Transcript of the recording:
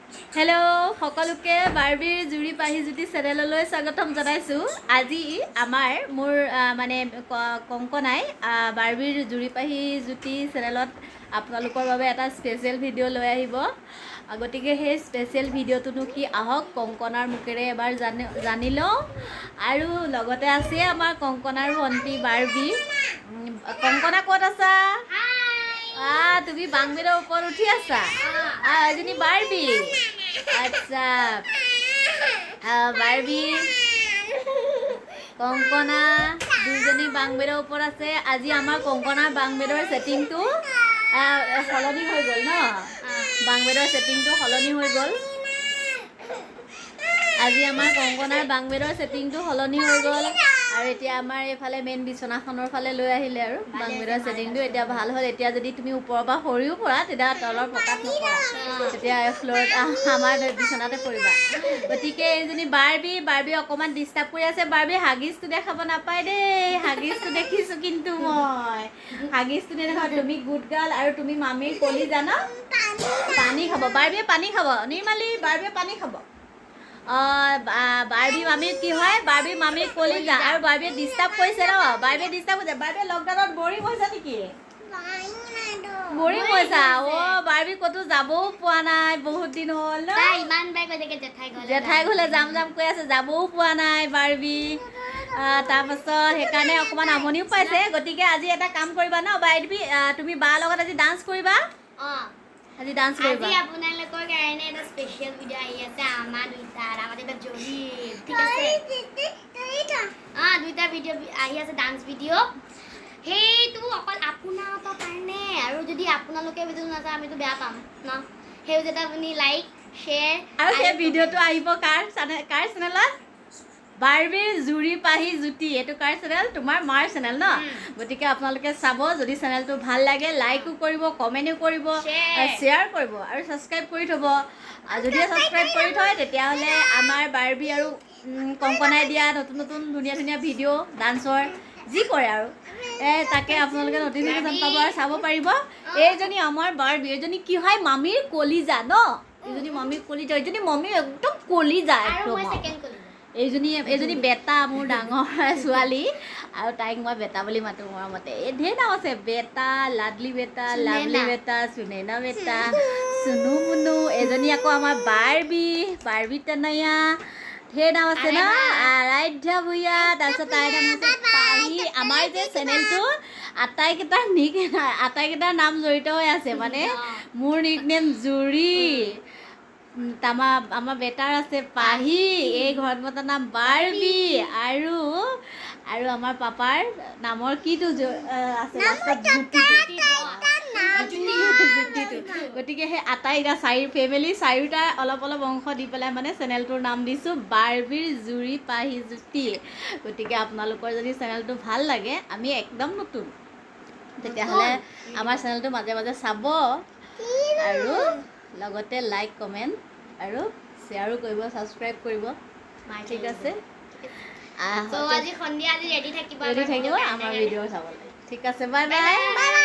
Hello' সকলোকে, বাৰ্বিৰ জুৰি পাহি জ্যোতি চেনেললৈ স্বাগতম জনাইছোঁ। আজি আমাৰ মোৰ মানে কংকনাই বাৰ্বিৰ জুৰি পাহি জ্যোতি চেনেলত আপোনালোকৰ বাবে এটা স্পেচিয়েল ভিডিঅ' লৈ আহিব। গতিকে সেই স্পেচিয়েল ভিডিঅ'টোনো কি, আহক কংকনাৰ মুখেৰে এবাৰ জানি জানি লওঁ। আৰু লগতে আছে আমাৰ কংকনাৰ ভণ্টি বাৰ্বি। কংকনা, ক'ত আছা? তুমি বাংবেডৰ ওপৰত উঠি আছা। এজনী বাৰ্বি। আচ্ছা, বাৰ্বি, কংকনা দুইজনী বাংবেডৰ ওপৰত আছে। আজি আমাৰ কংকনাৰ বাংবেডৰ ছেটিংটো সলনি হৈ গ'ল ন? বাংবেডৰ ছেটিংটো সলনি হৈ গ'ল। আজি আমাৰ কংকনাৰ বাংবেডৰ ছেটিংটো সলনি হৈ গ'ল আৰু এতিয়া আমাৰ এইফালে মেইন বিচনাখনৰ ফালে লৈ আহিলে আৰু বাংবেডৰ ছেটিংটো এতিয়া ভাল হ'ল। এতিয়া যদি তুমি ওপৰৰ পৰা সৰিও পৰা, তেতিয়া তলৰ পকাত নপৰা, তেতিয়া ফ্ল'ৰত আমাৰ বিচনাতে পৰিবা। গতিকে এইজনী বাৰ্বি। বাৰ্বি অকণমান ডিষ্টাৰ্ব কৰি আছে। বাৰ্বি, হাগিজটো দেখাব নাপায় দেই। হাগিজটো দেখিছোঁ কিন্তু মই। হাগিজটো নেদেখাব। তুমি গুড গাৰ্ল আৰু তুমি মামীৰ কলিজা ন? পানী খাব বাৰ্বিয়ে, পানী খাব। নিৰ্মালী, বাৰ্বিয়ে পানী খাব। বাৰ্বি মামীৰ কি হয়? বাৰ্বি মামীৰ কলিজা আৰু বাৰ্বিয়ে ডিষ্টাৰ্ব কৰিছে ন? বাৰ্বিয়ে ডিষ্টাৰ্ব কৰিছে। বাৰ্বিয়ে লকডাউনত বৰিং হৈছে নেকি? বৰিং হৈছা? অ' বাৰ্বি, ক'তো যাবও পোৱা নাই, বহুত দিন হ'ল ন? তাই ইমান বেয়া কৈ থাকে, জেঠাই ঘৰলে। জেঠাই ঘৰলৈ যাম যাম কৈ আছে, যাবও পোৱা নাই বাৰ্বি। তাৰপাছত সেইকাৰণে অকণমান আমনিও পাইছে। গতিকে আজি এটা কাম কৰিবা ন বাৰ্বি? তুমি বাৰ লগত আজি ডান্স কৰিবা। আজি ডান্স কৰিবা। আজি আপোনালোকৰ কাৰণে এটা স্পেচিয়েল ভিডিঅ' আহি আছে আমাৰ দুইটাৰ, আমাৰ এটা জৰি, ঠিক আছে? দুইটা ভিডিঅ' আহি আছে, ডান্স ভিডিঅ'। সেইটো অকল আপোনালোকৰ কাৰণে। আৰু যদি আপোনালোকে ভিডিঅ' নাচায়, আমিতো বেয়া পাম ন? সেই ভিডিঅ'টো আপুনি লাইক, শ্বেয়াৰ আৰু সেই ভিডিঅ'টো আহিব কাৰ চেনেলত? বাৰ্বিৰ জুৰি পাহি জুতি। এইটো কাৰ চেনেল? তোমাৰ মাৰ চেনেল ন? গতিকে আপোনালোকে চাব। যদি চেনেলটো ভাল লাগে, লাইকো কৰিব, কমেণ্টো কৰিব, Share। শ্বেয়াৰ কৰিব আৰু ছাবস্ক্ৰাইব কৰি থ'ব। আৰু যদিহে ছাবস্ক্ৰাইব কৰি থয়, তেতিয়াহ'লে আমাৰ বাৰ্বি আৰু কংকনাই দিয়া নতুন নতুন ধুনীয়া ধুনীয়া ভিডিঅ', ডান্সৰ যি কৰে আৰু তাকে আপোনালোকে নটিফিকেশ্যন পাব আৰু চাব পাৰিব। এইজনী আমাৰ বাৰ্বি। এইজনী কি হয়? মামীৰ কলিজা ন? এইজনী মামীৰ কলিজা। এইজনী মামীৰ একদম কলিজা। আৰু একদম মই আৰু। ছেকেণ্ড কলিজা। এইজনী বেটা, মোৰ ডাঙৰ ছোৱালী আৰু তাইক মই বেটা বুলি মাতোঁ মৰমতে। এই ঢেৰ নাম আছে: বেটা, লাডলি বেটা, লাভলি সুনেনা। বেটা, সুনেনা বেটা, চুনু মুনু। এজনী আকৌ আমাৰ বাৰ্বি, বাৰ্বি তনয়া। ঢেৰ নাম আছে ন? আৰাধ্যা ভূঞা। তাৰপিছত তাইৰ নাম হৈছে পাহি। আমাৰ যে চেনেলটো আটাইকেইটাৰ নাম জড়িত হৈ আছে। মানে মোৰ নিকনেম জুৰি, আমাৰ বেটাৰ আছে পাহি, এই ঘৰত মতাৰ নাম বাৰ্বি আৰু আৰু আমাৰ পাপাৰ নামৰ কিটো আছে লাষ্টত? জুতিটো, জুতিটো। গতিকে সেই আটাইকেইটা চাৰি ফেমিলি চাৰিওটা অলপ অলপ অংশ দি পেলাই মানে চেনেলটোৰ নাম দিছোঁ বাৰ্বিৰ জুৰি পাহি জুতি। গতিকে আপোনালোকৰ যদি চেনেলটো ভাল লাগে, আমি একদম নতুন, তেতিয়াহ'লে আমাৰ চেনেলটো মাজে মাজে চাব আৰু লগতে লাইক, কমেণ্ট আৰু শ্বেয়াৰো কৰিব, ছাবস্ক্ৰাইব কৰিব। ঠিক আছে? চ' আজি সন্ধিয়া, আজি ৰেডি থাকিব। ৰেডি থাকিব আমাৰ ভিডিঅ' চাবলৈ। ঠিক আছে, বাই বাই। বাই।